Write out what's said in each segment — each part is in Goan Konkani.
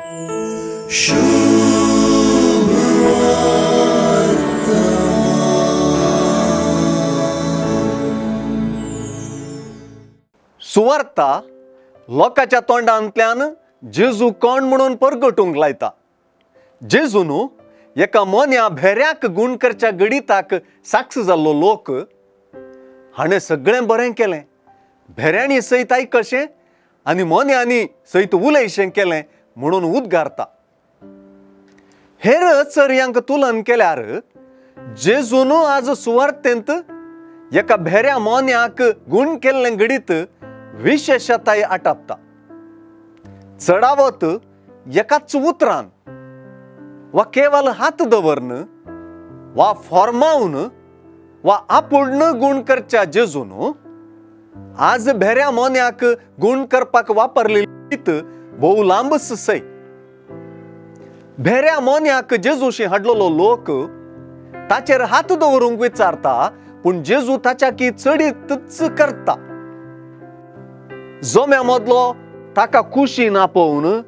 सुवार्ता लोकांच्या तोंडांतल्यान जेजू कोण म्हणून परगटूंक लायता। जेजून एका मोन्या भेऱ्याक गूण करच्या गणिताक साक्ष जाल्लो लोक हाणें सगळें बरें केलें, भेऱ्यांनी सयत आयकशें आनी मोन्यांनी सयत उलयशें केलें म्हणून उद्गारता। हेर अचर्यांक तुलन केल्यार जेजून आज सुवार्तेंत एका भेऱ्या मोन्याक गूण केल्लें गणीत विशेशताय आटापता। चडावत एकाच उतरान वा केवल हात दवरन वा फॉर्मावन वा आपूर्ण गूण करच्या जेजून आज भेऱ्या मोन्याक गूण करपाक वापरलेली भोव लांबच सय। भेऱ्या मोन्याक जेजूशी हाडलेलो लोक ताचेर हात दवरूंक विचारता, पूण जेजू ताच्या की चडीतच करता। जोम्या मदलो ताका कुशीन आपोवन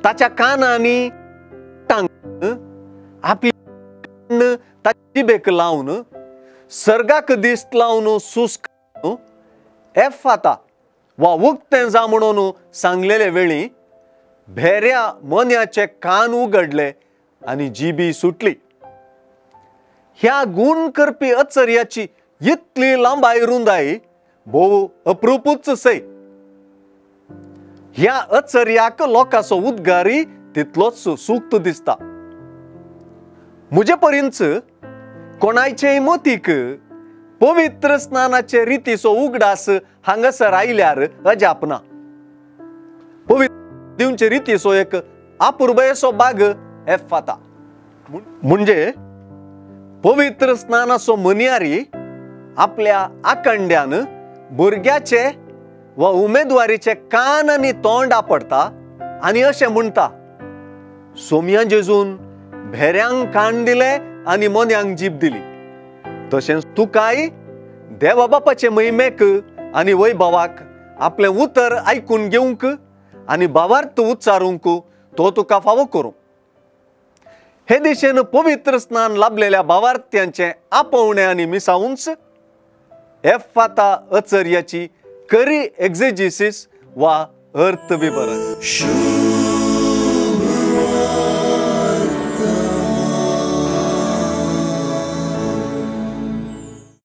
ताच्या कानांनी आपली जिबेक लावन सर्गाक दिस्त लावन सूस एफाता वा उक्तें जा म्हणून सांगलेले वेळी भेऱ्या मोन्याचे कान उगडले आनी जिबी सुटली। ह्या गूण करपी अचर्याची इतली लांबाय रुंदाय भोव अप्रुपूच सय। ह्या अचर्याक लोकांचो उद्गारी तितलोच सुक्त दिसता। म्हजे परींच कोणायचेय मतीक पवित्र स्नानाचे रितीचो उगडास हांगासर आयल्यार अजाप ना। पवित्र दिवचे रितीचो एक अपुरबायेचो भाग एफाता म्हणजे पवित्र स्नानाचो मनियारी आपल्या आखंड्यान भुरग्याचे वा उमेदवारीचे कान आनी तोंड आपडता आनी अशें म्हणटा, सोमया जेजून भेऱ्यांक कान दिले आनी मोन्यांक जीब दिली, तशेंच तुकाय देवा बापाचे महिमेक आनी वैभवाक आपलें उतर आयकून घेवंक आनी भावार्थ उच्चारूंक तो तुका फावो करूं। हे दिशेन पवित्र स्नान लाभलेल्या भावार्थ्यांचें आपोवणें आनी मिसावूंच एफाता अचर्याची करी एक्झेजिसीस वा अर्थ विवरण।